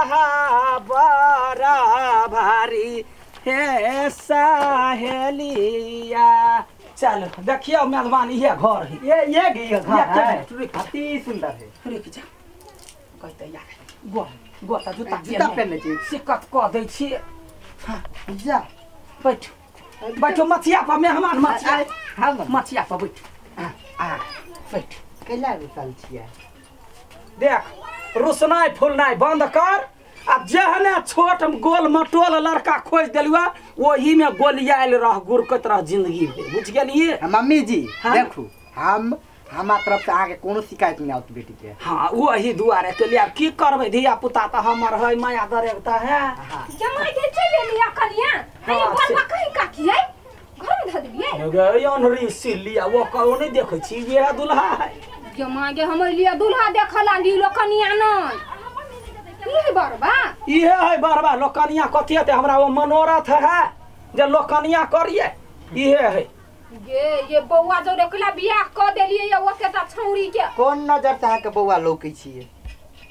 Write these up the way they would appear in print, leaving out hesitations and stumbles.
दुल्हा बड़ा भारी हे सहेलिया। चलो देखियो मेजबान ये घर है, ये घर है, अति सुंदर है। रुक जा कहते यार गो गो त जूता जूता पहनने छी सिकत क दै छी। हां जा बैठ बैठो मछिया पर मेहमान मछिया। हां मछिया पर बैठ। आ बैठ कैला रुसल छियै। देख रुसनाई फुलनाई बंद कर आ जेहने छोट गोल मटोल लड़का खोज देलुआ ओही में गोलियाल रह गुरकत रह जिंदगी भर, बुझ गेलिए। मम्मी जी देखू हम हमारा तरफ से आगे कोनो शिकायत नहीं आवत बेटी के। हां वही दुआरे के लिए की करबै धिया पुता त हमर है माया दरेगता है। जमाई के चल लिया कनिया ये बलवा कहीं का की है घर में धर दिए गे अनरी सिलिया वो कहो नहीं देखै छी ये दुल्हा है। जमाई के हमर लिए दुल्हा देखला लीलो कनिया न ई बरबा इहे है बरबा लोकनिया कथि हेतै हमरा वो मनोरथ है जे लोकनिया करिए इहे है। ये बौआ जो रखला बियाह क देलिए ये ओते त छौरी के कोन नजर से अहाँ के बौआ लौकै छिए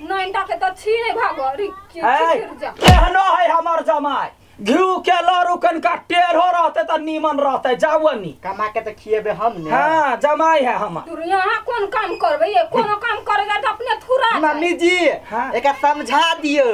नैनटा के त छी नै भागो रे केहनो है हमर जमाई घिउ के लरू कनका टेढ़ो रहते त नीमन रहते जावनी कमा के त खिएबे हम ने। हां जमाई है हमर। तू यहां कोन काम करबे ये कोनो काम करेगा त अपने थुरा। मम्मी जी एका समझा दियो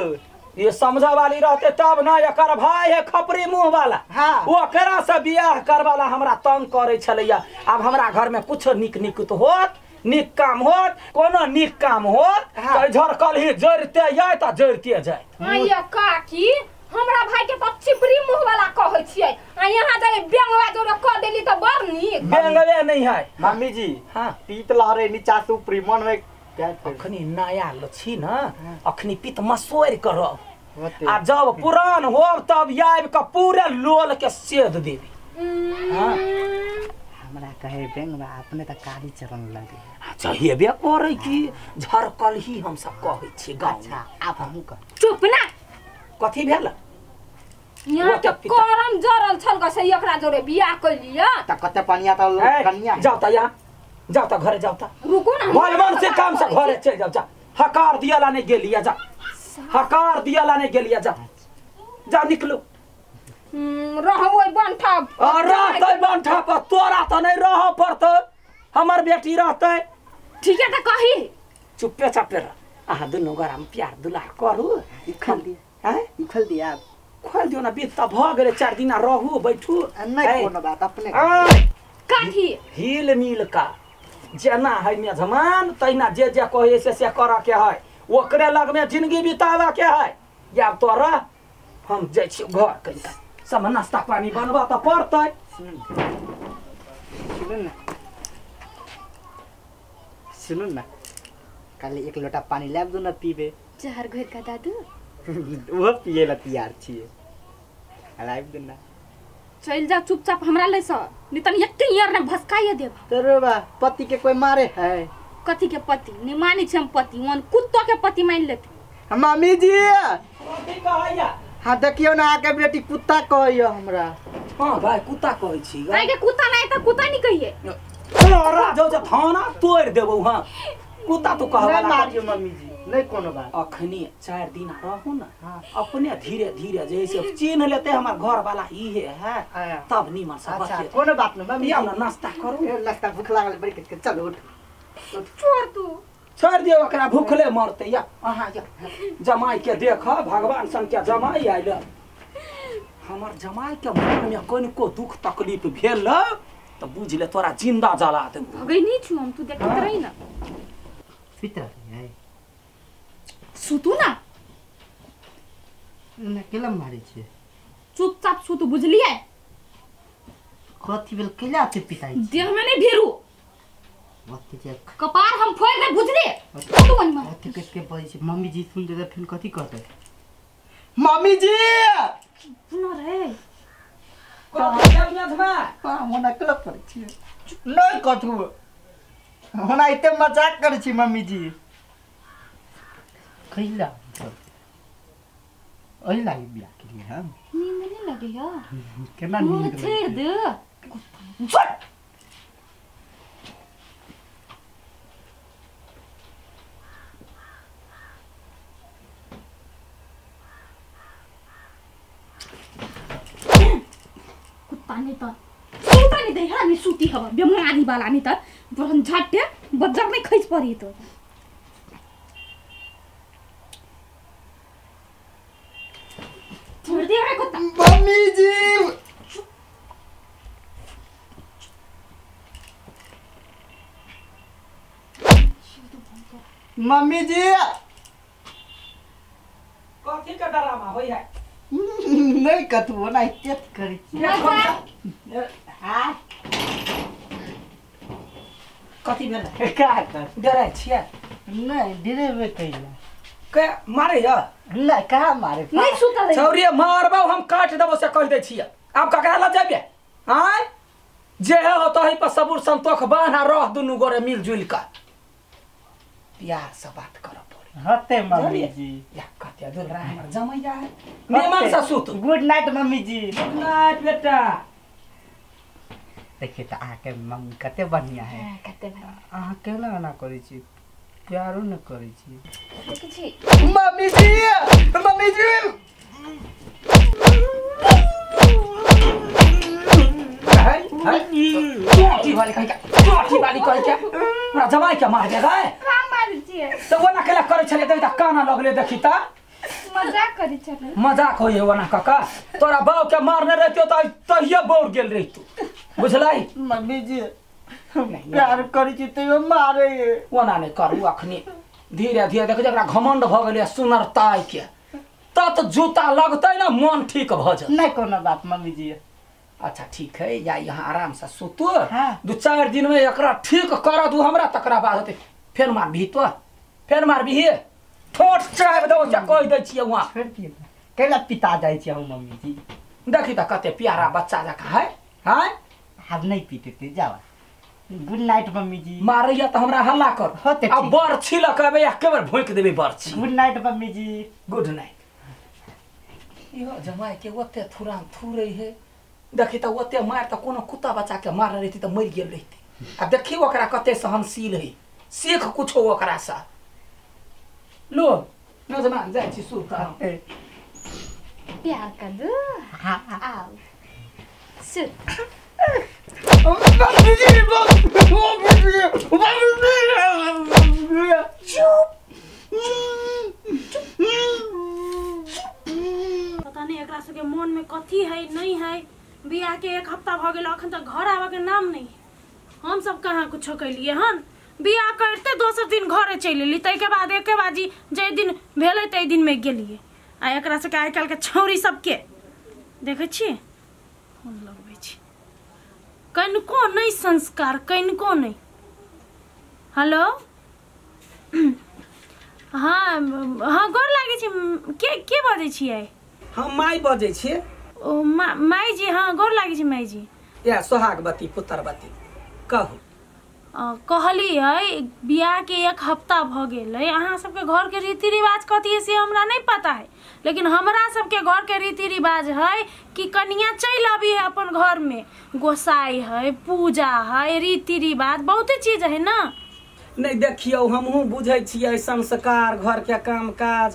ये समझा वाली रहते तब ना एकर भाई है खपरी मुंह वाला। हाँ। ओकरा से बियाह करवाला हमरा तंग करे छलैया। अब हमरा घर में कुछ निक निक तो होत निक काम होत कोनो निक काम होत। हाँ। त झरकल ही जरते जाय त जरते जाय। आइया काकी हमरा भाई के त चिपरी मुंह वाला कहै छियै आ यहां जाय बेंगवा जोरे क देली त बड़ नीक। बेंगवे नहीं है मम्मी जी। हां पीत लहरे नीचा से ऊपरी मन में अखनी नया लछि न अखनी पित मसोर करब आ जब पुरान होब तब आबि के पूरे लोल के सेद देबी। हां हमरा कहे बेंगवा अपने त काली चरण लगे। अच्छा हेबे करे की झरकल ही हम सब कहै छी गाँव। अच्छा आप हमहु कह चुप ना कथी भेल यहाँ के करम जरल छल ग से एकरा जोरे बियाह कैलिया त कते पनिया त कनिया। जाउ त यहाँ जाओ त घरे जाओ त रुको ना भलवन से काम से घरे चल जाओ जा हकार दियाला नहीं गेलिया जा हकार दियाला नहीं गेलिया जा जा निकलो। रहो ओइ बंठा रहतै बंठा पर तोरा त नहीं रह पड़तै हमर बेटी रहतै। ठीक है त कही चुप्पे चापे रह अहाँ दुनू गोरा में प्यार दुलार करू। खोल दिया हैं खोल दिया खोल दियो ना बीत त भ गेलै 4 दिना रहू बैठू नहीं कोनो बात अपने काठी हिल मिल का जेना है मेजमान तहिना जे जे कहे से कर के है ओकरे लग में जिंदगी बितावे के है। या तोरा हम जाइ छी घर कनिका सब नाश्ता पानी बनबा त पड़तै। सुनू ना सुनू ना कल एक लोटा पानी लाब दो ना पीबे चार घर का दादू वो पिए ला तैयार छिए लाब दो ना। चल जा चुपचाप हमरा ले स नितन एक यार ने भसकाइए देब। तोरे बा पति के कोई मारे है कथी के पति नहीं मानी छी हम पति वन कुत्तो के पति मान लेते। मम्मी जी कथी कहैया? हां देखियो ना आके बेटी कुत्ता कहैया हमरा। हां भाई कुत्ता कहै छी आइ के कुत्ता नहीं त कुत्ता नहीं कहिए तोरा जो जो थाना तोड़ देबौ। हां कुत्ता तो कहबा नहीं मारियो मम्मी जी नहीं कोनो बात। अखनी 4 दिन रहू ना। हाँ। अपने धीरे धीरे जैसे चिन्ह लेते हमार घर वाला ई है तब नीमन से अच्छा कोनो बात नहीं मम्मी आओ ना नाश्ता करू। नाश्ता भूख लागल बड़ी के चलो उठ छोड़ तू छोड़ दियो ओकरा भूखले मरते या अहाँ या जमाई के देख भगवान सन के जमाई आइल हमर जमाई के मन में कनिको दुख तकलीफ भेल त बुझ ले तोरा जिंदा जला देबौ। भगै नहीं छु हम तू देखत रही ना सुत रही सुतू ना ना केला मारे छी चुपचाप सुतू बुझलिए कथी भेल केला ते पिताई देह में नहीं भेरू ओते जे कपार हम फोड़ दे बुझलिए सुतू मन में ओते के के बजै छी मम्मी जी सुन दे फिर कथी कहतै मम्मी जी सुन रे कथी भेल मेधमा? हां होना केला पड़ै छी नहीं कथू होना एते मजाक करै छी मम्मी जी कैला ओइ लागि बियाह केलिए हम नींद नहीं लगे या केना नींद छोड़ दे छोड़ कुत्ता नहीं तो सुता नहीं दे हरामी सूती हवा बीमारी वाला नहीं तो बरन झट्टे बज्जर नहीं खइस पड़ी तो छोड़ दे रे कुत्ता। मम्मी जी मम्मी जी कथी के डरामा होई है? नहीं कथू ना इज्जत करी छी। हां कथी भेल? का कर डराय छियै? नहीं डरेबे कैला के मारे या नहीं कहाँ मारे? नहीं सुतल छौरी मारबौ हम काट देबौ से कह दै छियै। आब ककरा ल जेबे? आय जे है हो तही पर सबूर संतोख बान्ह रह दुनू गोरे मिलजुल के प्यार से बात कर पड़ी हते मम्मी जी। या कते दूर रहा हमर जमैया है निमन से सुत। Good night mummy ji. Good night बेटा। देखिए त आके मम्मी कते बढ़िया है। कते बढ़िया। अहाँ केना ना करै छी प्यारो न करै छी। देखै छी मम्मी जी मम्मी जी है है चोटी वाली कहि के चोटी वाली कहि के हमरा जमाई के मार देबै। का मारै छियै? त ओना केला करै छलै त काना लगले देखी त मजाक करै छलै। मजाक होय ओना काका तोरा बाप के मारने रहतियो त तहिये बौर गेल रहितो बुझलै। मम्मी जी प्यार करै छी तैयो मारे। ओना नहि करू अखनी धीरे धीरे देख जकरा घमंड भ गेलै सुनरताई के तत जूता लगतै ना मन ठीक भ जात। नहीं कोनो बात मम्मी जी। अच्छा ठीक है या यहाँ आराम से सुतू। हाँ। 2-4 दिन में एकरा ठीक कर दू हमरा तकरा बाद होते फेर मारबी तो फेर मारबी ठोट चाब दो चा कह दै छियै वहाँ फेर की कैला पिता जाइ छी हम मम्मी जी। देखी त कते प्यारा बच्चा जका है। हां आब नहीं पीते जावा। गुड नाइट मम्मी जी। मारैया त हमरा हल्ला कर आ बरछी ल के अबे एक बेर भोंक देबे बरछी। गुड नाइट मम्मी जी। Good night. इहो जमाई के ओते थुरान थुरै है देखी त ओते मार त कोनो कुत्ता बच्चा के मारने रहती त मरि गेल रहती। आ देखी ओकरा कते सहनशील है सीख कुछो ओकरा से। लो नजमान जाइ छी सुत। प्यार कर दू। हां आओ सुत। मम्मी जी मम्मी जी चुप। पता नहीं एकरा सबके मन में कथी है नहीं है। बियाह के 1 हफ्ता भ गेल अखन तक घर आवे के नाम नहीं। हम सब कहाँ कुछो कैलिए हन? बियाह करते दोसर दिन घरे चलि एली ताहिके बाद एके बाजी जे दिन भेलै ताहि दिन में गेलिए। आ एकरा सबके आइ काल्हि के छौरी सबके देखै छियै फोन लगबै छी कनिको नहीं संस्कार कनिको नहीं। हेलो हाँ हाँ गोर लागै छी। के बजै छियै? हम माई बजै छियै। ओ माई जी। हाँ गोर लागै छी माई जी। या सोहागवती पुत्रवती कहू। कहलियै बियाह के 1 हफ्ता भ गेलै अहाँ सबके घर के रीति रिवाज कथी है से हमरा नहीं पता है लेकिन हमरा सबके घर के रीति रिवाज है कि कनिया चलि अबी है अपन घर में गोसाई है पूजा है रीति रिवाज बहुते चीज है ना। नहीं देखियौ हमहूँ बुझै छियै संस्कार घर के काम काज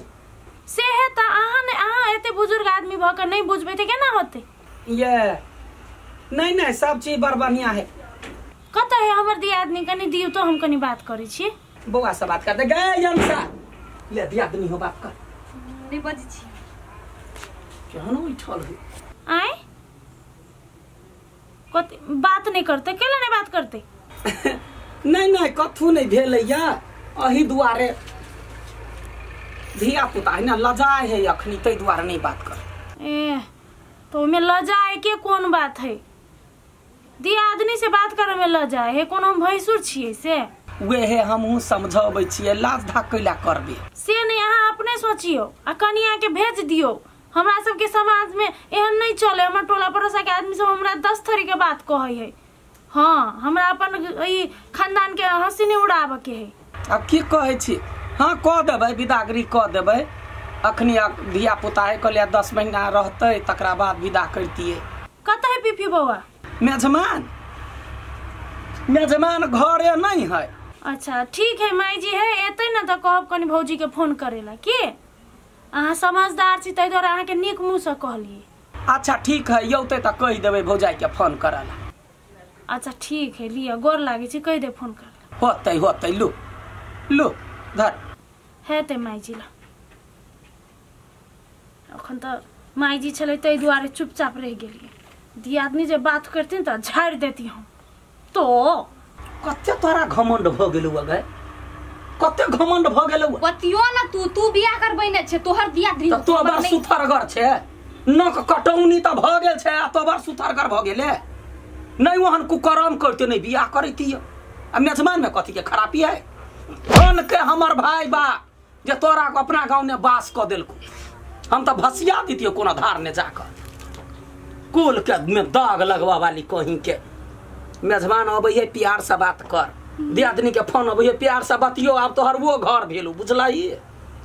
से है त अहाँ ने अहाँ एते बुजुर्ग आदमी भ के नहीं बुझबै त केना होतै? ये नहीं नहीं सब चीज बड़ बढ़िया है। कत है हमर दियादनी कनी दियौ तो हम कनी बात करै छी। बौआ से बात कर दे गए अंशा ले दियादनी हो बात कर। नहीं बजै छी केहन उठल है। आय कत बात नहीं करते केला नहीं बात करते? नहीं नहीं कथू नहीं भेलै या अही दुआरे धिया पुता है ना लजाय है अखनी तै दुआरे नहीं बात कर। ए तो ओमे लजाय के कोन बात है? दियादनी से बात करे में लजाय है कोनो हम भैंसुर छियै से? वेहे हमहूँ समझाबै छियै लाज धाक कैला करबे से नहीं। अहाँ अपने सोचियो आ कनिया के भेज दियो। हमरा सबके समाज में एहन नहीं चले। हमर टोला पड़ोसा के आदमी सब हमरा 10 थरी के बात कहै है। हाँ हमरा अपन ई खानदान के हंसी नहीं उड़ाबे के है। अब की कहै छी? हाँ कह देबै विदागरी कह देबै अखनी धिया पुता है कहलियै 10 महीना रहतै तकरा बाद विदा करतियै। कत है पीपी बौआ? मेजमान मेजमान घरे नहीं है। अच्छा ठीक है माई जी है एतै ना त कहब कनी भौजी के फोन करेला की अहाँ समझदार छी ताहि दुआरे अहाँके नीक मुँह से कहलियै। अच्छा ठीक है यौते त कहि देबै भौजाई के फोन करला। अच्छा ठीक है लिअ गोर लागै छी कहि दे फोन कर। होतै होतै लू लू धर हेतै माई जी ला। अखन त माई जी छलै ताहि दुआरे चुपचाप रहि गेलियै। दियादनी जे बात करथिन त झाड़ि देती हम। तो कते तोरा घमंड भ गेलौ गै, कते घमंड भ गेलौ। बतियो ना तू तू बियाह करबै ने छे तोहर दियादनी त तो बड़ सुथरगर छे नक कटौनी त भ गेल छे आ तो बड़ सुथरगर भ गेले नहीं ओहन कुकरम करते नहीं बियाह करैती। आ मेजमान में कथी के खराबी है? धन के हमर भाई बा जे तोरा को अपना गांव ने बास क देलको। हम त भसिया दितियो कोनो धार ने जाकर कुल के में दाग लगवा वाली कहीं के। मेजबान अबै है प्यार से बात कर, दियादनी के फोन अबै है प्यार से बतियो। आब तोहर वो घर भेलू बुझलही।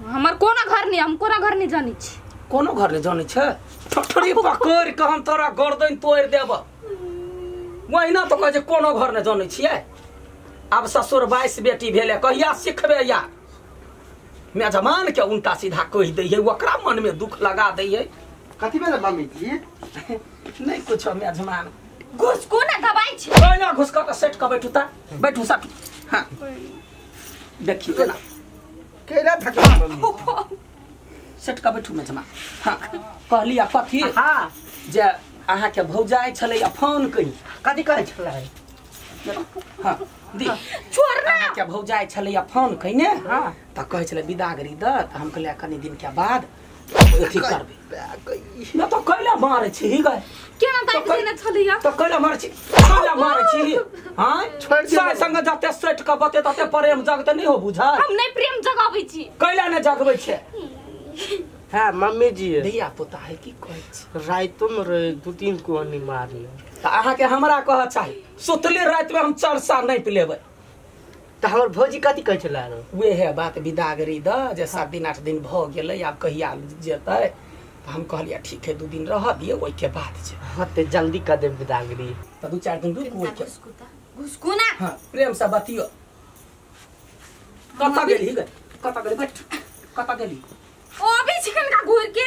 हमर कोनो घर नहीं, हम कोनो घर नहीं जानै छी। कोनो घर नहीं जानै छे? ठठरी पकड़ के हम तोरा गर्दन तोड़ देब। वहिना तो कहै छै कोनो घर नहीं जानै छियै। आब ससुर 22 बेटी भेले कहिया सिखबे यार? मेजबान के उल्टा सीधा कहि दै है ओकरा मन में दुख लगा दै है। कथी भेल मम्मी जी? नहीं कुछ मेजबान घुसको ना दबाई छी। पहिना घुसका के सेट के बैठू ता बैठू सा। हां देखियो ना केना धक्का मम्मी सेट के बैठू मेजबान। हां कहली आ कथी? हां जे अहाँ के भौजाई छलै आ फोन कही कथी कहै छलै? हां दी छोड़ ना अहाँ के भौजाई छलै आ फोन कहिने। हां त कहै छलै विदागरी द त हम कहलियै कनी दिन के बाद अथी करबे। ना तो कैला मारै छी गै? केना दाबि देने छलैया? त कैला मारै छी, कैला मारै छी? हां छोड़ संग जते सेट के बते तते प्रेम जगते नहीं हो बुझा। हम नहीं प्रेम जगाबै छी। कैला ने जगबै छै? हां मम्मी जी धिया पुता है की कहै छी? राइतो में रहे 2-3 कोहनी मारले। त अहाँ के हमरा कह चाही सुतले रात में हम चरसा नहीं पिलेबै। त हमर भौजी कथी कहै छला? वेहे बात विदागरी द जे 7 दिन 8 दिन भ गेलै आब कहिया जेतै। त हम कहलियै ठीक है 2 दिन रह दियौ ओइके बाद जे। हां ते जल्दी क देब विदागरी। त 2-4 दिन रुक ओइके। घुसकू ना। हां प्रेम से बतियो। कत गेली गै? कत गेली बैठ कत गेली? ओ अभी छिकन का घुर के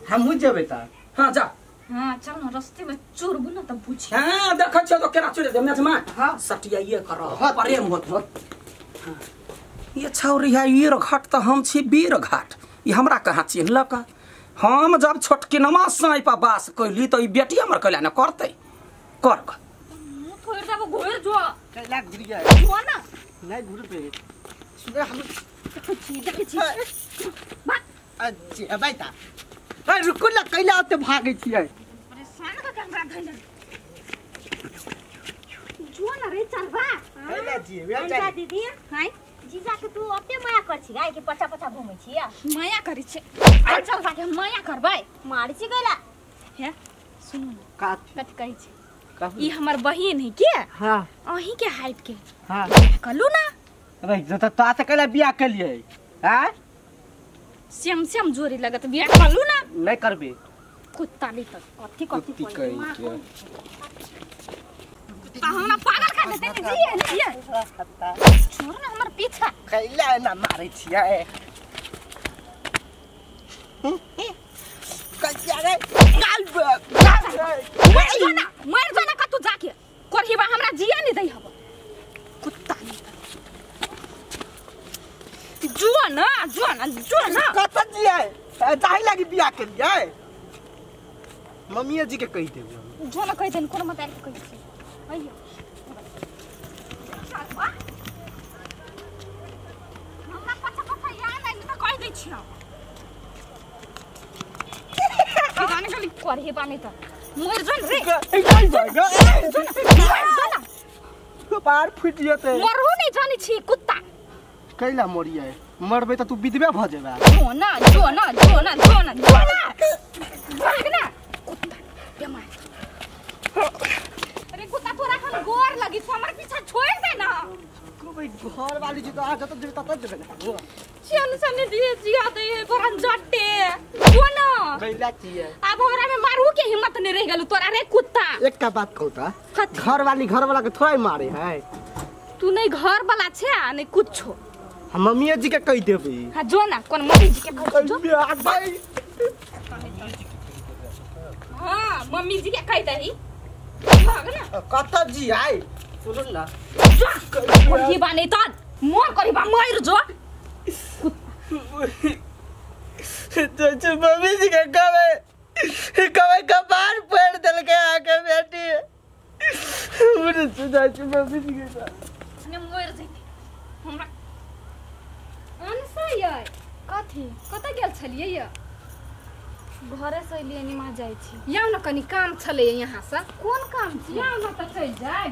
हमहु जेबै त। हां जा। हां चल न रस्ते में चोरबू न त पूछ। हां देखै छियौ त केना चोरे दे मेजमा। हां सटियाइए कर प्रेम होत। हां ये छौरी है वीर घाट त हम छी वीर घाट। ई हमरा कहाँ चिन्हलक? हम जब छोटकिनमा साई पर बास कैली त ई बेटी हमर कैला न करतै कर क मुंह थोड़ देबो घुर जो कैला घुर गया जो ना नहीं घुरबे सुने हम देखै छी देखै छी भाग। अच्छा बैठा ए रुकू ना कैला ओते भागै छियै? परेशान क के हमरा धैल जो ना रे चलबा। कैला जी वे दीदी हाय जीजा के तू ओते माया कर छी गाय के पछा पछा घुमै छी माया करै छी। चल बाटे माया करबै मारै छी गैला। हे सुनू ना कथी कथी कहै छी? ई हमर बहिन है के? हां अहीं के हाइट के। हां कहलू ना अरे त ता से कैला बियाह केलियै? हां सेम सेम जोरी लगत बियाह कहलू ना। नहीं करबे कुत्ता नहीं त कथी कथी कहि के हमरा पागल कर देते ने जी ने छोड़ ना हमर पीछा कैला ना मारै छियै? कैला रे गाल मर जो ना मर जो ना कतू जाके कोरहिबा हमरा जिया नहीं दै हब कुत्ता नहीं जो ना जो ना जो ना कत जियै जाहि लागि बियाह केलियै? मम्मी जी के कहि देब जो ना कहि देन कोनो मत आइ के कहि छी अइयो हमरा पछा पछा याद आइ त कहि दै छियौ जाने खाली कोरहिबा नहीं त मर जो रे कपार फुटि जेतै। मरहु नहीं जानै छी कुत्ता। कैला मरियै? मरबै त तू विधवे भ जेबे। जो ना जो ना जो ना जो ना जो ना भाग ना कुत्ता बेमार। अरे कुत्ता तोरा हम गोर लगी छौ हमर पीछा छोड़ दे ना। कोई घर वाली जी तो आ जत जेबे तत जेबे ना। चल सने दिए जिया दे बरन जट्टे जो ना कैला छियै? अब हमरा में मारू के हिम्मत नहीं रह गेल तोरा रे कुत्ता। एकटा बात कहू त घर वाली घर वाला के थोड़ा मारे है। तू नहीं घर वाला छे आ नहीं कुछो। हम मम्मी जी के कहि देबै। हां जो ना कोन मम्मी जी के कहि जो। भाई हां मम्मी जी के कह दही भाग ना कत जी आई सुन ना कही बा नहीं त मोर करी बा मर जो चाची मम्मी जी के कवे कवे कपार फोड़ देलके आके बेटी मुझे चाची मम्मी जी के ने मर जैती हमरा अनसा यै कथी कत गेल छलियै यै घरे से एलियै निमा जाइ छी याउ न कनी काम छलै यहाँ से कोन काम छी याउ न त चलि जाय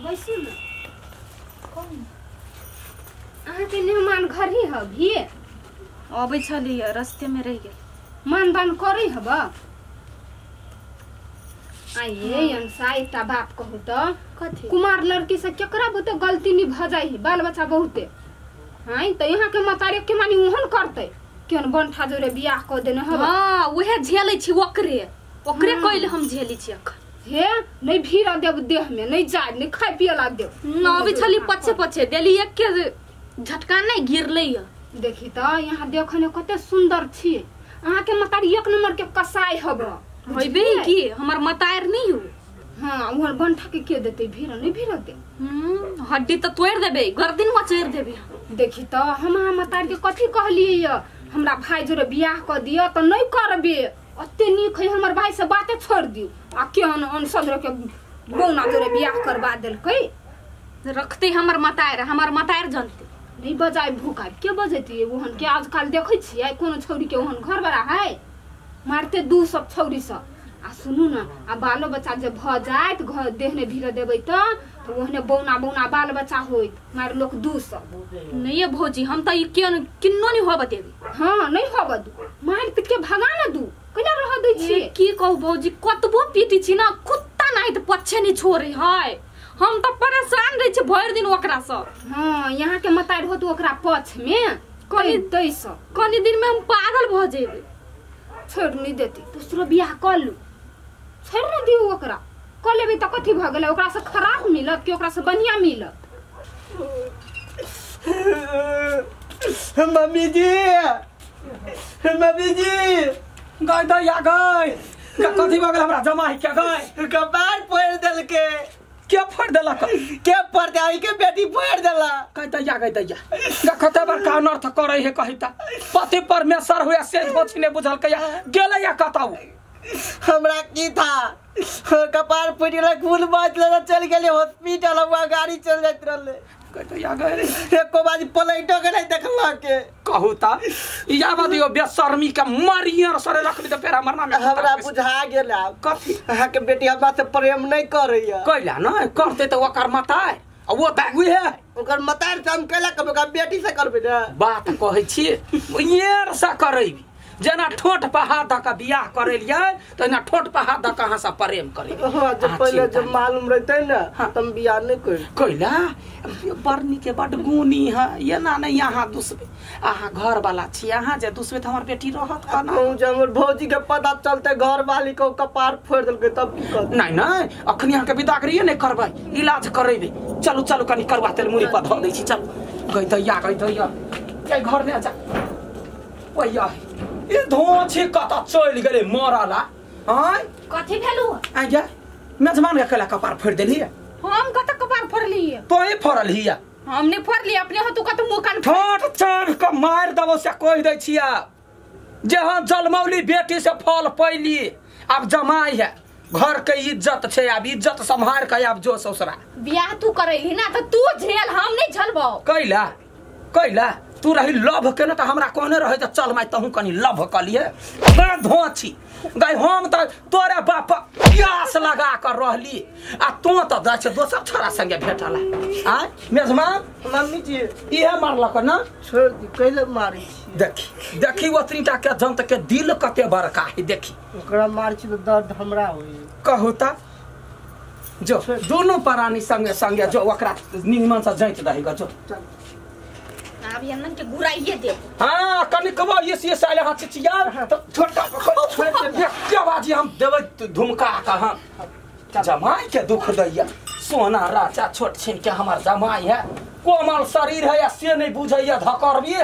बैसू न कोन अहाँके मेहमान घर ही हब ही अबै छलियै रस्ते में रहि गेल मानदान करै हब आइए अनसा एकटा बात कहू त कथी कुमार लड़की से केकरा बहुते गलती नहीं भ जाइ है बाल बच्चा बहुते हां त यहाँ के मतारे के मानी ओहन करतै केहन बनठा जोरे बियाह क देने हब हां उहे झेलै छी ओकरे ओकरे कइल हम झेलै छी अखन हे नहीं भीड़ देब देह में नहीं जाय नहीं खाय पिए ला देब न अबै छली पछे पछे देली एक के झटका नहीं गिरलै य देखी त यहाँ देखने कते सुंदर छी अहाँ के मतारी एक नंबर के कसाई हब होइबे की हमर मतार नहीं हो हां ओहन बनठा के के देतै भीड़ नहीं भीड़ दे हड्डी त तोड़ देबे गर्दन मचोड़ देबे देखी त हम अहाँ मतार के कथी कहलियै य हमरा भाई जोरे बियाह क दिय त नहीं करबे अते नीक है हमर भाई से बाते छोड़ दियो आ केहन अनसद के बौना जोरे बियाह करवा देलकै रखते हमर मतार जनते नहीं बजाय भूखा के बजैती ओहन के आजकल देखै छियै कोनो छौरी के ओहन घर बड़ा है मारते दू सब छौरी सब आ सुनू न आ बालो बच्चा जे भ जायत घर देहने भीड़ देबै त ओहने बौना बौना बाल बच्चा होइत मार लोक दू सब नहीं भौजी हम त ई किन्नो नहीं होब देबे हां नहीं होब दू मार पीट के भगा न दू केना रह दै छी की कहू भौजी कतबो पीटी छी ना कुत्ता नहीं त पछे नहीं छोड़े है हम त परेशान रहै छी भरि दिन ओकरा से हां यहाँ के मतार होत ओकरा पछ में कहि दै सब कनी दिन में हम पागल भ जेबे छोड़ नहीं देती दूसरो बियाह कर लू छोड़ न दियो ओकरा क लेबै त कथी भ गेलै ओकरा से खराब मिलत कि ओकरा से बढ़िया मिलत मम्मी जी मम्मी जी गय दैया गय कथी भ गेल हमरा जमाई के गय कपार फोड़ देलके के फोड़ देलक के फोड़ दे आई के बेटी फोड़ देला कह दैया गय दैया देखते बड़का अनर्थ करै है कहिता पति परमेश्वर हुआ से कुछ ने बुझल के गेलै या कतौ हमरा की था कपार फूट गेलै खून बच लेला चल गेलै हॉस्पिटल हुआ गाड़ी चल जाइत रहलै कह दैया गय एको बाजी पलटो के नहीं देखला के कहू त या दियो बेशर्मी के मरियर सरे रखली त फेर हमर नाम हमरा बुझा गेल आब कथी अहाँ के बेटी हमरा से प्रेम नहीं करैया कैला न करते त ओकर मताय आ वो त उहे ओकर मतार से हम कैला करबै ओकर बेटी से करबै ना बात कहै छी येर से करैबी जेना ठोट पर हाथ धऽ के बियाह करेलियै तहिना ठोट पर हाथ धऽ के अहाँ से प्रेम करेबै जे पहिले जब मालूम रहतै ना तम बियाह नहीं कर कैला बरनी के बड गुनी है एना नहीं अहाँ दुसबे अहाँ घर वाला छी अहाँ जे दुसबे त हमर बेटी रहत कना कहूँ जे हमर भौजी के पता चलते घर वाली के कपार फोड़ देलकै तब की करतै नहीं नहीं अखनी अहाँ के विदागरी नहीं करबै इलाज करेबै चलू चलू कनी करवा तेल मुड़ी पर धऽ दै छी चलू गई दैया ए घर में जा ओया ई धोछी कत चलि गेलै मरला आँय कथी भेलू आइ गे मेजमान के कैला कपार फोड़ि देलियै हम कत कपार फोड़लियै तोहे फोड़ल हिया हम नहीं फोड़लियै अपने हो तू कत मुंह कान ठोट चढ़ के मारि देबो से कहि दै छियै जे हम जलमौली बेटी से फल पैली आब जमाई है घर के इज्जत छै आब इज्जत सम्हार के आब जो ससुरा बियाह तू करैली ना त तू झेल हम नहीं झलबो कैला कैला तू रही लभ के न त हमरा कहने रहे त चल माय तहू कनी लभ क लिए बड़ धोछी गई हम त तोरे बाप प्यास लगा कर रहली आ तू त जाइ छै दोसर छोरा संगे भेटला आय मेजमान मम्मी जी इहे मारलक न छोड़ दी कैले मारै छी देखी देखी ओतनी टा के जंत के दिल कते बड़का है देखी ओकरा मारै छी त दर्द हमरा होई कहू त जो दोनों प्राणी संगे संगे जो ओकरा निमन से जाइत रही ग जो अब यनन के घुराइए देब हां कनिकबो ये साले हां चिचिया त छोटा छोड़ दे के बाजी हम देबै धुमका के हां जमाई के दुख दैया सोना राजा छोट छिन के हमर जमाई है कोमल शरीर है या से नहीं बुझैया धकरबिए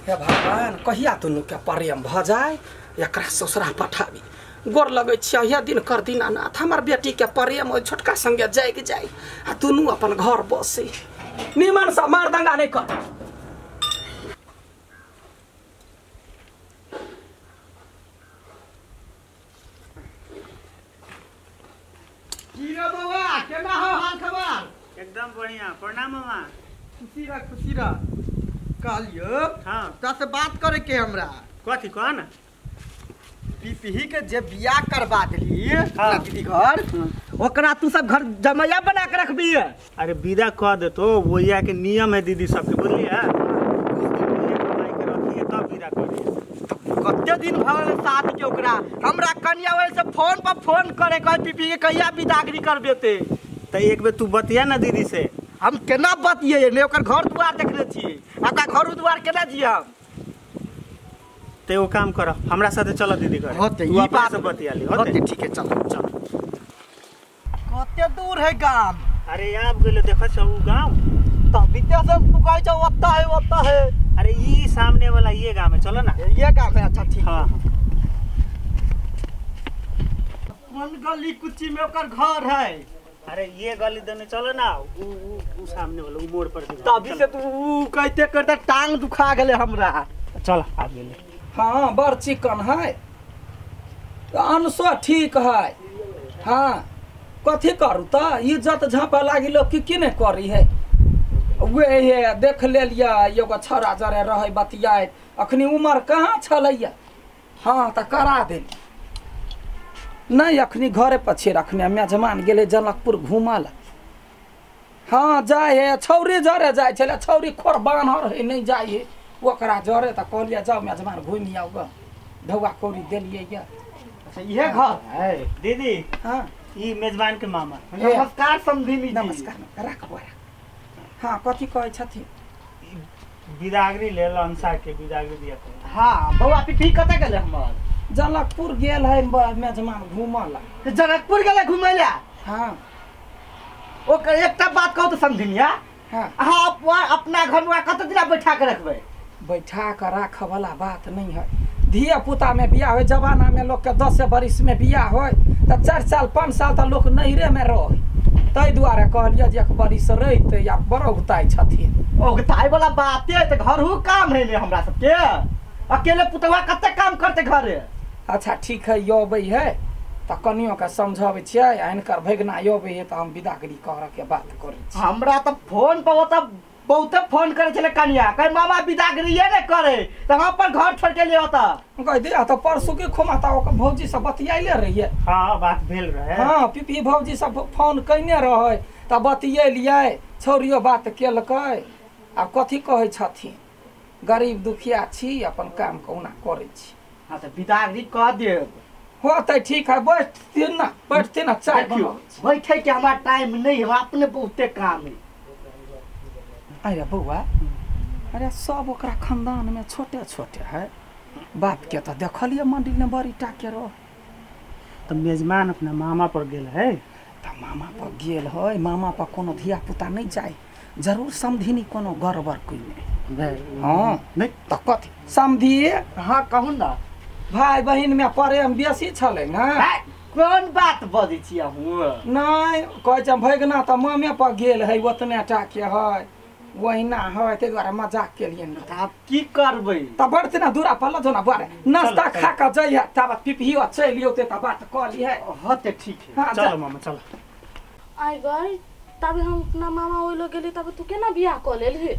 हे भगवान कहिया दुनू के प्रेम भ जाए एकरा ससुरा पठाबी। गोर लगै छियै हे दिन कर दीनानाथ हमर बेटी के प्रेम ओहि छोटका संगे जागि जाय आ दुनू अपन घर बसे। निमन से मार दंगा नहीं कर। की रे बौआ केना हो हाल खबर? एकदम बढ़िया। प्रणाम मामा। खुशी रह खुशी रह। कहलियो हाँ तोरा से बात करे के हमरा। कथी कह ना? पीपी के जे बियाह करवा देली हाँ। दीदी घर ओकरा तू सब घर जमैया बना के रखबी। अरे विदा कह दे तो वोया के नियम है दीदी सबके बुझलिए। कुछ दिन बियाह करवाई के रखिए तब विदा करिए। कते दिन भऽ गेल शादी के ओकरा हमरा कनिया वाले से फोन पर फोन करे कह पीपी के कहिया विदागरी करबे ते। त एक बेर तू बतिया ना दीदी से। हम केना बतिये ने ओकर घर दुआर देखने छियै ओकरा घर दुआर केना जिये हम। ते वो काम कर हमरा साथे चल दीदी घर। होते तू ई बात से बतिया ली। होते ठीक है चल चल। कते दूर है गांव? अरे आप गेले देखत छौ उ गांव त बिते से तू कहै छौ ओत्ता है ओत्ता है। अरे ई सामने वाला ये गांव है चलो ना। ये गांव है अच्छा ठीक। हां कौन गली कुची में ओकर घर है? अरे ये गली देने चलो ना उ उ उ सामने वाला उ मोड़ पर। तभी से तू उ कहते कहते टांग दुखा गेले हमरा। चल आ गेले। हाँ बड़ चिकन है अनसो ठीक है। हाँ कथी करू त इज्जत झाँपा लागी लोग की नहीं करी है। वे हे देख लेलियै एगो छौड़ा जरे रहै बतियाइत अखनी उमर कहाँ छलैया। हाँ त करा देली नहीं अखनी घरे पर छियै रखने मेजमान गेलै जनकपुर घूमऽ लए। हाँ जाइ है छौड़ी जरे जाइ छलै छौड़ी खोर बान्हर है नहीं जाइ है ओकरा जरे त कहलियै जाउ मेजमान घुमि आउ ग ढौआ कौड़ी देलियै ये। अच्छा इहे घर है दीदी? हाँ ई मेजबान के मामा। नमस्कार समधिनी जी। नमस्कार राखू। हाँ कथी कहै छथिन? विदागरी लेल अंसा के विदागरी दिया। हाँ बौआ पीपी कतऽ गेलै हमर? जनकपुर गेल है मेजमान घूमऽ लए। जनकपुर गेलै घुमै लए? हाँ ओकर एकटा बात कहू तऽ समधिनिया। हाँ अहाँ अपना घर में कते दिना बैठा के रखबै? बैठा के राखऽ वाला बात नहीं है। धिया पुता में बियाह हो जमाना में लोग के 10 बरिस में बियाह हो त 4 साल 5 साल त लोग नैहरे में रहे ताहि दुआरे कहलियै जे एक बरिस रहितै या बड़ औगताइ छथिन। औगताइ वाला बाते त घरहु काम है ने हमरा सबके अकेले पुतवा कते काम करते घरे। अच्छा ठीक है अबै है त कनियो के समझाबै छियै आ हिनकर भगना अबै है त हम विदागरी करऽ के बात करै छी। हमरा त फोन पर ओतऽ बहुते फोन करे छलै कनिया कहे मामा विदागरीये ने करे त हम अपन घर छोड़ के लिए ओतऽ। कह दे त परसू के खोमाता ओकर भौजी सब बतियाइले रहियै। हाँ बात भेल रहे। हाँ पीपी भौजी सब फोन कयने रहै त बतियेलियै छौड़ियो बात केलकै। आब कथी कहै छथिन गरीब दुखिया छी अपन काम कहुना करै छी। हाँ त विदागरी कह देब। होतै ठीक है बैठथिन ना बैठथिन ना चाय बनाउ। बैठे के हमरा टाइम नहीं है अपने बहुते काम है। अरे बौआ अरे सब ओकरा खानदान में छोटे छोटे है बाप के तो देखलिए मंदिर में बड़ी टा के रह। तो मेजमान अपना मामा पर गेल है? त मामा पर गेल है मामा पर कोनो धिया पुता नहीं जाए जरूर समधिनी कोनो गड़बड़ कइने। हाँ नहीं त कथी समधी? हाँ कहू ना। भाई बहिन में प्रेम बेसी छलै ना। कोन बात बजै छी अहूँ? नहीं कहै छै भगना त मामे पर गेल है ओतने टा के है वहिना है ताहि दुआरे मजाक केलियै ने। आब की करबै? त बढ़ते ना दूरा पर लजो ना बुआ नाश्ता खा के जइहे तब पिपियो चलि औते त बात कऽ लिहे। होते ठीक है। हाँ चलो मामा चलो। आइ गई तब हम अपना मामा ओइ लग गेली तब तू केना बियाह कऽ लेलही?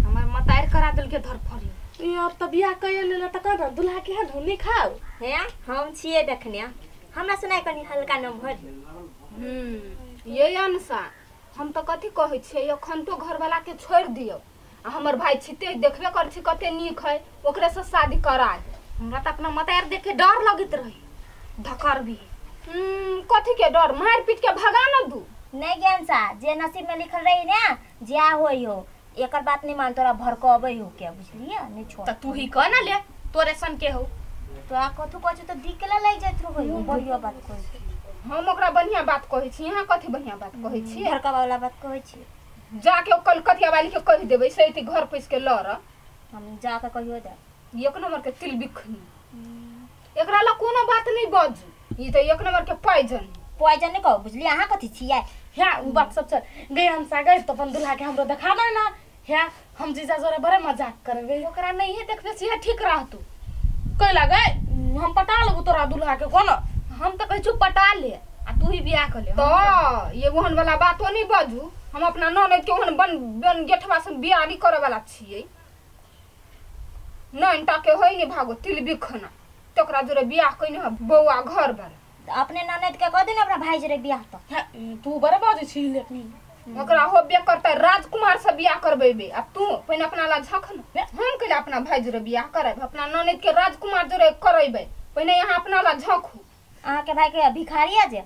हमर मतारि करा देलकै धरफड़ी। ई अब त बियाह कए लेला त कह न दुल्हा के धुनी खाउ। हे हम छियै देखने हमरा सुनाइ कनी हल्का नम्बर। ये अनसा हम तो कथी कहै छियै एखन तो घरवाला के छोड़ि दियौ आ हमर भाई छिते देखबे करै छी कते नीक है ओकरे से शादी करा दे। हमरा त अपना मतारि देख के डर लगैत रहे धकर भी। कथी के डर? मारि पीट के भगा न दू। नहीं ज्ञान सा जे नसीब में लिखल रही ना ज्या होई हो एकर बात नहीं मान तोरा भड़कबै हो के बुझलिए नहीं छोड़। त तू ही कह ना ले तोरे सन के हो तोरा कथु कहै त दिक ला लागि जाइत रहै बढ़िया बात कहै। हम ओकरा बढ़िया बात कहै छी अहाँ कथी बढ़िया बात कहै छी? भड़काबै वाला बात कहै छी। जाके ओ कलकतिया वाली के कहि देबै से एते घर पैस के लड़। हम जाके कहियो दे एक नंबर के तिल बिखनी एकरा ला कोनो बात नहीं बाजू ई त एक नंबर के पॉइजन पॉइजन नहीं कहो बुझली अहाँ कथि छियै ह्या उ बात सब चल गई हम सा गई तो अपन दुल्हा के हमरो देखा दे ना ह्या हम जीजा जोरे बड़े मजाक करबे ओकरा नहीं है देखबे से ठीक रहतू कइला गए हम पटा लेबू तोरा दुल्हा के कोन हम त कहै छु पटा ले आ तू ही बियाह कर ले तो ये ओहन वाला बातो नहीं बाजू हम अपना ननद के ओहन बन बन गेठवा से बियाह नहीं करे वाला छियै नैन टाके होई नहीं भागो तिल बिखना तोकरा जोरे बियाह कइने ह बौआ घर बार अपने ननद के कह दे ना अपना भाई जोरे बियाह तो तू बड़े बाजू छी लेकिन ओकरा होबे करतै राजकुमार से बियाह करबेबे आ तू पहिने अपना ला झखन हम कइला अपना भाई जोरे बियाह करब अपना ननद के राजकुमार जोरे करैबे पहिने यहाँ अपना ला झखू अहाँ के भाई के भिखारी आ जे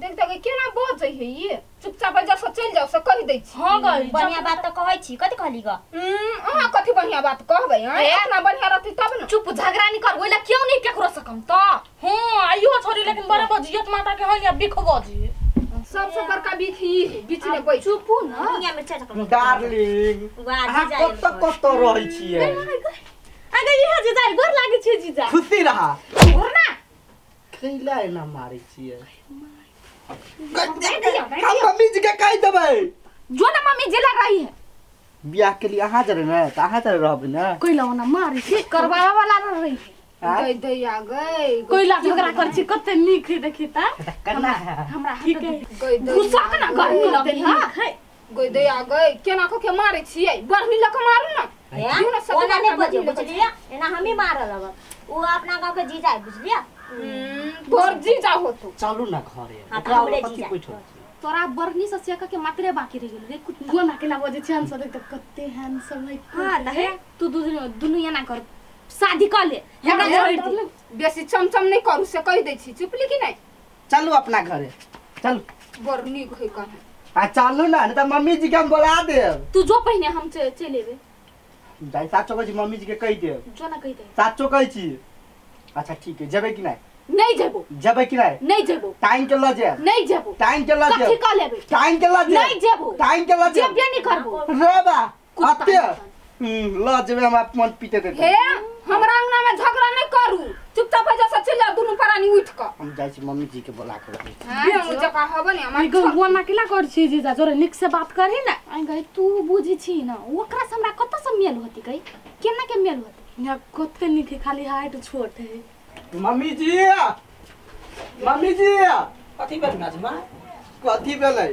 देख देख केना बजै है ये चुपचाप जा से चल जाओ से कहि दै छी हां गई बढ़िया बात त कहै छी कथि कहली ग अहाँ कथि बढ़िया बात कहबै अपना बढ़िया रहती तब न चुप झगड़ा नहीं कर ओइला क्यों नहीं केकरो सकम त हां आइयो छोरी लेकिन बड़े बजियत माता के हई बिख बजी सबसे बड़का बिख ई है बीच में बैठ चुपू न दुनिया में चल डार्लिंग अहाँ कत कत रहै छियै अगे इहे जीजा गोर लागै छी जीजा खुशी रहा गोर ना कैला एना मारै छियै हम मम्मी जी के कहि देबै जो ना मम्मी जेला रही है बियाह के लिए अहाँ जरे ना त अहाँ जरे रहबै ना कोइला ओना मारै छी करवावा वाला न रही है गई दैया गई कोइला झगड़ा कर छी कते नीक है देखी त कन्ना हमरा ठीक है गई गुस्सा के ना गर्मी लगे है गई दैया गई केना को के मारै छियै बढ़नी लक मारू ना ओना नहीं बजे बुझलिया एना हम ही मारल अब उ अपना गांव के जीजा है बुझलिया तोर जीजा होतो चलू ना घरे ओकरा कथि बैठल तोरा बरनी से सेक के मात्रे बाकी रह गेल रे कुत्तो ना केना बजे छी हम सब देख त कते हैंडसम है हां त हे तू दुनु एना कर शादी कर ले हमरा छोड़ दे बेसी चमचम नहीं करू से कहि दै छी चुपली कि नहीं चलू अपना घरे चलू बरनी होय कहे आ चलू ना नहीं त मम्मी जी के हम बोला देब तू जो पहिने हम चल एबे जाय साचो कहै छी मम्मी जी के कहि देब जो ना कहि दे साचो कहै छी अच्छा ठीक है जेबै कि नहीं नहीं जेबो जेबै कि नहीं नहीं जेबो टाइम के ल जाएब नहीं जेबो टाइम के ल जाएब कथि क लेबे टाइम के ल जाएब नहीं जेबो टाइम के ल जाएब जेबे नहीं करबो रे बा अते ल जेबे हम अपन पीते देते हे हमरा अंगना में झगड़ा नहीं करू चुपचाप जा से चल जाओ दुनु प्राणी उठ क हम जाय छी मम्मी जी के बोला के हां जका हबे ने हमर गौवा ना केला कर छी जीजा जोरे निक से बात करही ना आई गई तू बुझी छी ना ओकरा से हमरा कत से मेल होती गई केना के मेल होती या कते निक है खाली हाइट छोट है मम्मी जी मम्मी जी कथि भेल नजमा कथि भेलै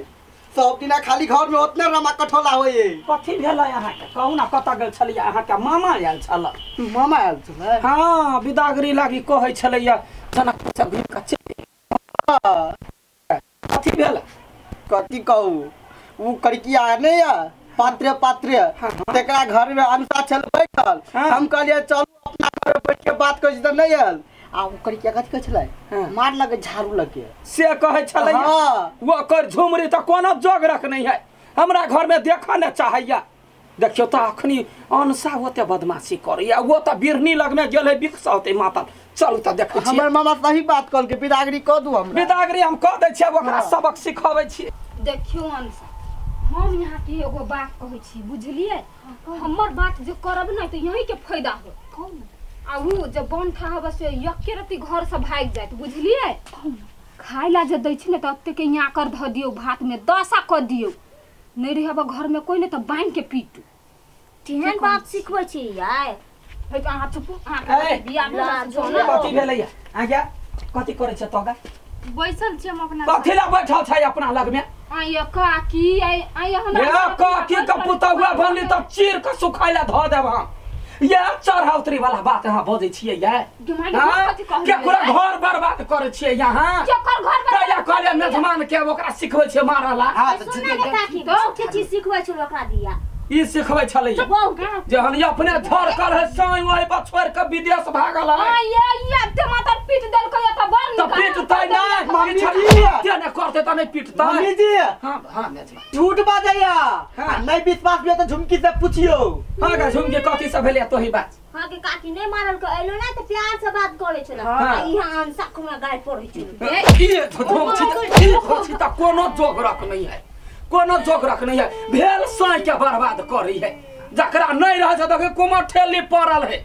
सब दिना खाली घर में ओतने रमा कठोला होय कथि भेलै अहाँ के कहू ना कत गेल छलियै अहाँ के मामा आयल छल मामा आयल छलै हां बिदागरी लागी कहै छलैया जनक सब घुरि के कथि भेल कथि कहू उ कड़किया नै या पात्र पात्र तकरा घर में अनसा छल बैठल हम कहलियै चलू अपना घर में बैठ के बात करै छी त नै आयल आ ओ कड़किया कथि कहै छलै मार लगे झाड़ू लगे से कहै छलै हां ओकर झुमरी त कोनो जोग रख नहीं है हमरा घर में देखऽ ने चाहैया देखियो त अखनी अनसा ओते बदमाशी करैया वो त बिरनी लगमे गेल है बिकसा होते मातल चलू त देखै छी हमर मामा सही बात कहल के बिदागरी क दू हमरा बिदागरी हम क दै छियै ओकरा सबक सिखबै छी देखियो अनसा हम यहाँ के एगो बात कहै छी बुझलियै हमर बात जे करब नै त यही के फायदा हो कौन आ उ जे बन ठा हबे से यके रति घर से भागि जात बुझलियै खाय ला जे दै छी ने त ओते के यहाँ कर ध दियौ भात में दशा क दियौ नहीं रहब घर में कोई नहीं त बांध के पीटू तेहन बात सिखबै छी यार हे त अहाँ चुपू अहाँ के बियाह भेल कथि भेलैया आज्ञा कथि करै छै तोगा बैसल छी हम अपना कथि ला बैठल छै अपना लग में आय काकी आय आय हमरा काकी के पुतहुआ बनली त चीर के सुखाइला ध देब हम ये चढ़ा उतरी वाला बात अहाँ बजै छियै ये केकरो घर बर्बाद करै छियै यहाँ केकर घर कहिया कहलियै मेजमान के ओकरा सिखबै छियै मारला हां सुन ना काकी के चीज सिखबै छल ओकरा दिया ई सिखबै छलै जे हम अपने झड़ कर है साई ओहि पर छोड़ के विदेश भागल है आ ये ये टमाटर पीट देलकै त बड़ त पीटतै नै मम्मी जी ते नै करतै त नै पीटतै मम्मी जी हां हां मेजमान झूठ बाजैया नहीं विश्वास में त झुमकी से पूछियो हां गा झुमकी कथि से भेलै तोही बात हां के काकी नै मारल के एलो ना त प्यार से बात करै छल इहां अनसा खुमा गाय पड़ै छल ई धोम छी त कोनो जोग रख नहीं है कोनो जोग रख नहीं है भेल साई के बर्बाद करी है जकरा नहीं रहे छै देखै कुमर ठेली पड़ल है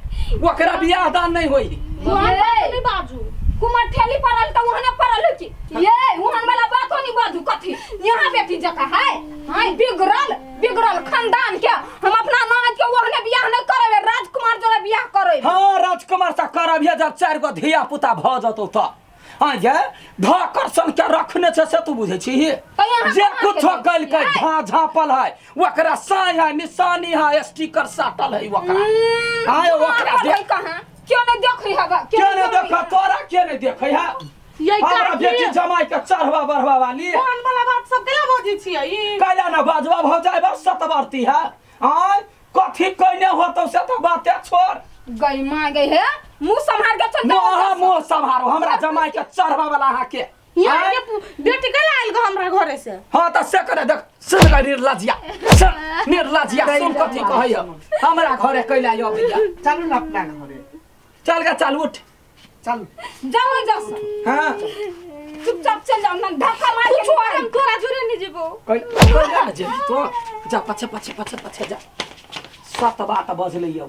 ओकरा बियाह दान नहीं होई। नहीं बाजू कुमर ठेली पड़ल त ओहने पड़ल है कि ये ओहन वाला बात नहीं बाजू कथी यहाँ बेटी जका है हां बिगड़ल बिगड़ल खानदान के हम अपना नाज के ओहने बियाह नहीं करबे राजकुमार जोरा बियाह करबे। हां राजकुमार से करबिहे जब चार गो धिया पुता भ जतौ त। हां जे धकर सन के रखने छै से तू बुझै छी जे कुछो कलकै धा झापल है ओकरा साई है निशानी है स्टिकर साटल है ओकरा। हां ओकरा देख कहां क्यों नहीं देखै हवा क्यों नहीं देख तोरा क्यों नहीं देखै है ये हमरा बेटी जमाई के चढ़वा बढ़वा वाली कोन वाला बात सब केला बजै छियै ई कैला ना बाजवा भ जाय बस सतवर्ती है। आय कथी कइने होतौ से त बाते छोड़ गई मां गई है मुंह संभाल के चल। मुंह मुंह संभारो हमरा जमाई के चढ़वा वाला अहाँ के यहाँ के बेटी कैला आइल गो हमरा घरे से। हां त से करे देख सुन गे निर्लज्जिया सुन निर्लज्जिया सुन कथी कहै हमरा घरे कैला अबैया। चलू न अपना घरे चल गे चल उठ चल जाओ जाओ। हां चुपचाप चल जाओ ना धक्का मार के छोड़ हम तोरा जुरे नहीं जेबो कैला ना जेबी तो जा पछे पछे पछे पछे जा सत बात बजलै उ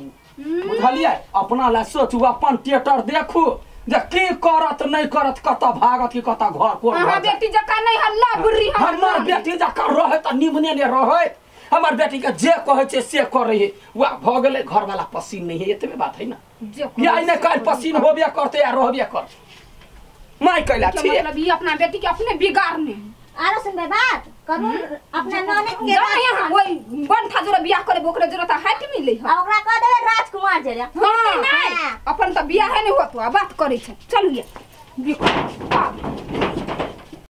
बुझलियै अपना ला सोचू अपन थिएटर देखू जे की करत नहीं करत कत भागत की कत घर कोन। अहाँ बेटी जका नहीं हल्ला बुर्री हमर बेटी जका रहे त निमने ने रहे हमर बेटी के जे कहै छै से करै है वाह भ गेलै घर वाला पसीन नहीं है एतबे बात है ना या ने काल पसीन होबे करते या रहबे कर my कैला छी मतलब ई अपना बेटी के अपने बिगाड़ने आरो सुनबे बात करू अपना ननद के जा यहां ओइ बनठा जोरा बियाह करे ओकरा जोरा त हाथ मिलै है आ ओकरा कह देबे राजकुमार जरे। हां नहीं अपन त बियाह नहीं होतो आ बात करै छै चलू ये।